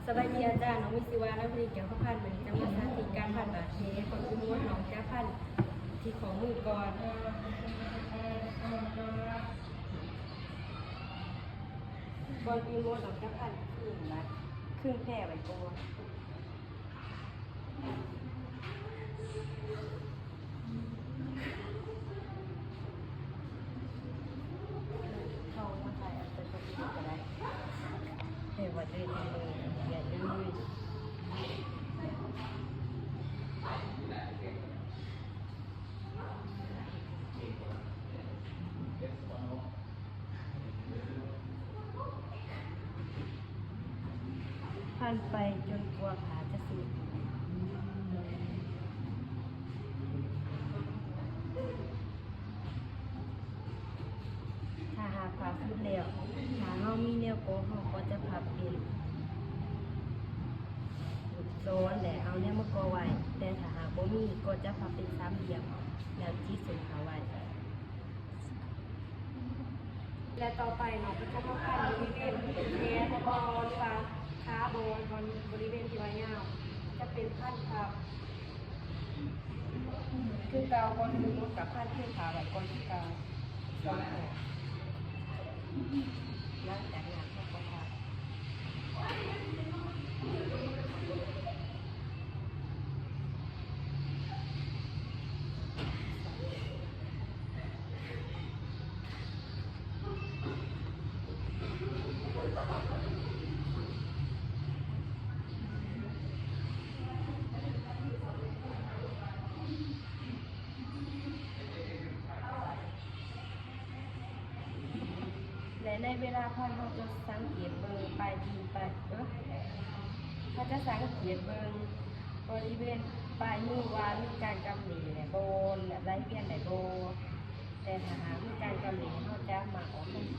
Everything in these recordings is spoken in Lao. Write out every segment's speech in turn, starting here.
ສະບາຍດີອາຈານ, ນ້ອງມີຊື່ວ່າ ນາງພະນິດ ແກ້ວພະພັນ, ມື້ນີ້ຈະມາສາທິດການພັນບາດແຜ. ກ່ອນອື່ນໝົດ ນ້ອງຈະພັນທີ່ຂໍ້ມືກ່ອນ. ກ່ອນອື່ນໝົດ ນ້ອງຈະພັນຄຶງລະ ຄຶງແຜໄວ້ກ່ອນ. ເຮົາມາຖ່າຍເອົາແຕ່ຕົວຈິດກໍໄດ້ ແຕ່ວ່າຈະເຮັດໃຫ້ເບິ່ງລະອຽດເລີຍ. ພັນໄປຈົນກວ່າຜ້າຈະສຸດ. ຖ້າຫາກຜ້າສຸດແລ້ວ, ຖ້າເຮົາມີແນວກໍ ເຮົາກໍຈະພັບເປັນລູກສອນ ແລະ ເອົາແນວມາກໍໄວ້, ແຕ່ຖ້າຫາກບໍ່ມີ ກໍຈະພັບເປັນສາມຫຼ່ຽມ ແລ້ວຈີດສົ້ນຜ້າໄວ້. ແລະ ຕໍ່ໄປເນາະ ກໍຈະມາພັນບໍລິເວນແຂນບໍ ຫຼືວ່າຂາບໍ ບໍລິເວນທີ່ວ່າຍາວ ຈະເປັນພັນພັບຄືເກົ່າ. ກ່ອນອື່ນໝົດກໍພັນເຄື່ອງຜ້າໄວ້ກ່ອນຄືເກົ່າ. ຫຼັງຈາກນັ້ນເຮົາກໍພັບ. ແລະ ໃນເວລາພັນ ເຮົາຈະສັງເກດເບິ່ງປາຍຕີນ ປາຍ ເອີ ເຮົາຈະສັງເກດເບິ່ງບໍລິເວນປາຍມືວ່າມີການກຳເຫຼໄດ້ບໍ່ ແລະ ໄຫຼວຽນໄດ້ບໍ່. ແຕ່ຖ້າຫາກມີການກຳເຫຼ ເຮົາຈະມາອອກທັນທີ.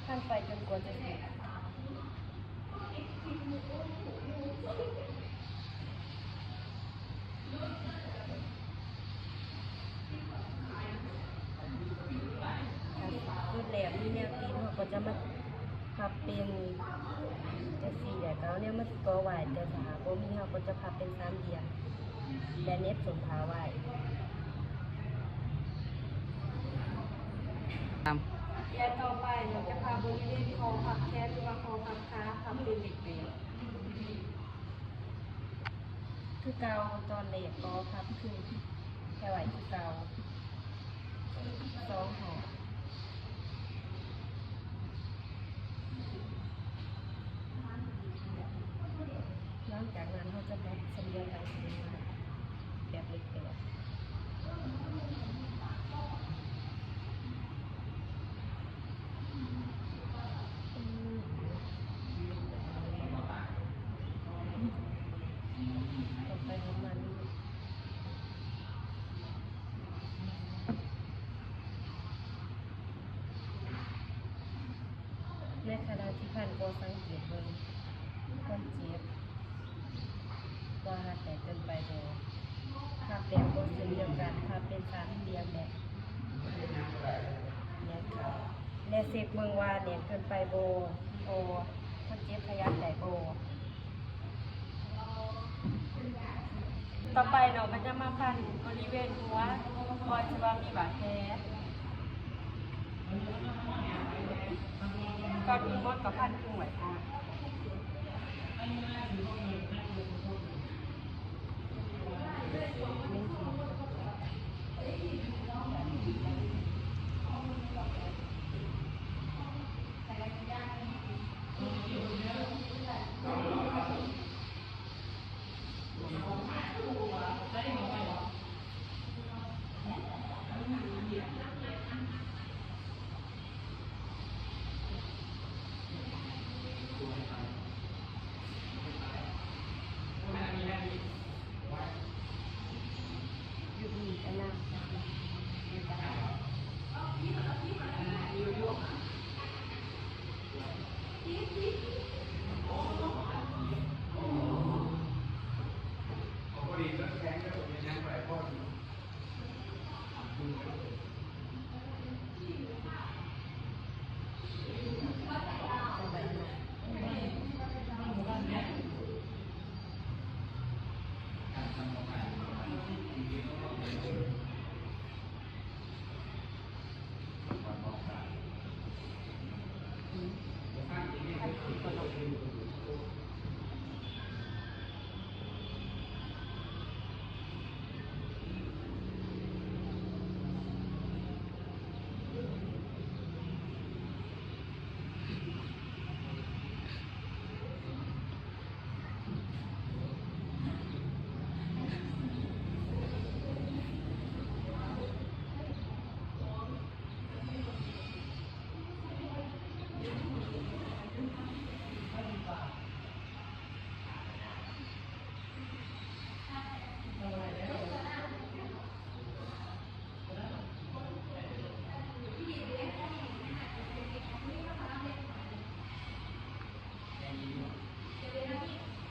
ພັນໄປຈົນກວ່າຈະສຸດ. ສຸດແລ້ວມີແນວຕິດ ເຮົາກໍຈະມາພັບເປັນຈັ່ງຊີ້ ແລ້ວກໍເອົາແນວມາເກາະໄວ້. ແຕ່ຖ້າຫາກບໍ່ມີ ເຮົາກໍຈະພັບເປັນສາມຫຼ່ຽມ ແລະ ເໜັບສົ້ນຜ້າໄວ້. ແລະ ຕໍ່ໄປເຮົາຈະພັບບໍລິເວນຂໍ້ພັບແຂນ ຫຼືວ່າຂໍ້ພັບຂາ ພັບເປັນເຫຼັກແປດ ຄືເກົ່າ. ຕອນແລກກໍພັບຄືນແຜໄວ້ຄືເກົ່າ ສອງຮອບ. ຫຼັງຈາກນັ້ນເຮົາຈະພັບສ່ຳດຽວກັນຄືເດີມ ແບບເຫຼັກແປດ. ໃນຂະນະທີ່ພັນກໍສັງເກດເບິ່ງຄວາມເຈັບ ວ່າແໜ້ນເກີນໄປບໍ່. ພັບແບບບໍ່ເຊັ່ນດຽວກັນ ພັບເປັນສາມຫຼ່ຽມແບບແໜ້ນເຂົ້າ ແລະ ເຊັກເບິ່ງວ່າແໜ້ນເກີນໄປບໍ່ ບໍ່ ຄົນເຈັບຂະຫຍັບໄດ້ບໍ່. ຕໍ່ໄປເນາະ ກໍຈະມາພັນບໍລິເວນຫົວ ບ່ອນທີ່ວ່າມີບາດແຜ. ກ່ອນອື່ນໝົດກໍພັນຄຶງໄວ້ກ່ອນ.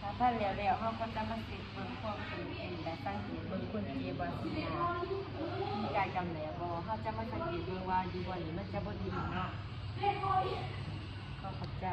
ຖ້າຜ່ານແລ້ວໆ ເຮົາກໍຈະມາເຊັກເບິ່ງຄວາມເປັນຈິງ ແລະ ສັງເກດເບິ່ງຄົນເຈັບວ່າຊິຫາມີການກຳແນບບໍ່. ເຮົາຈະມາສັງເກດເບິ່ງວ່າຢູ່ບ່ອນນີ້ມັນຈະບໍ່ດີເນາະ. ຂໍຂອບໃຈ.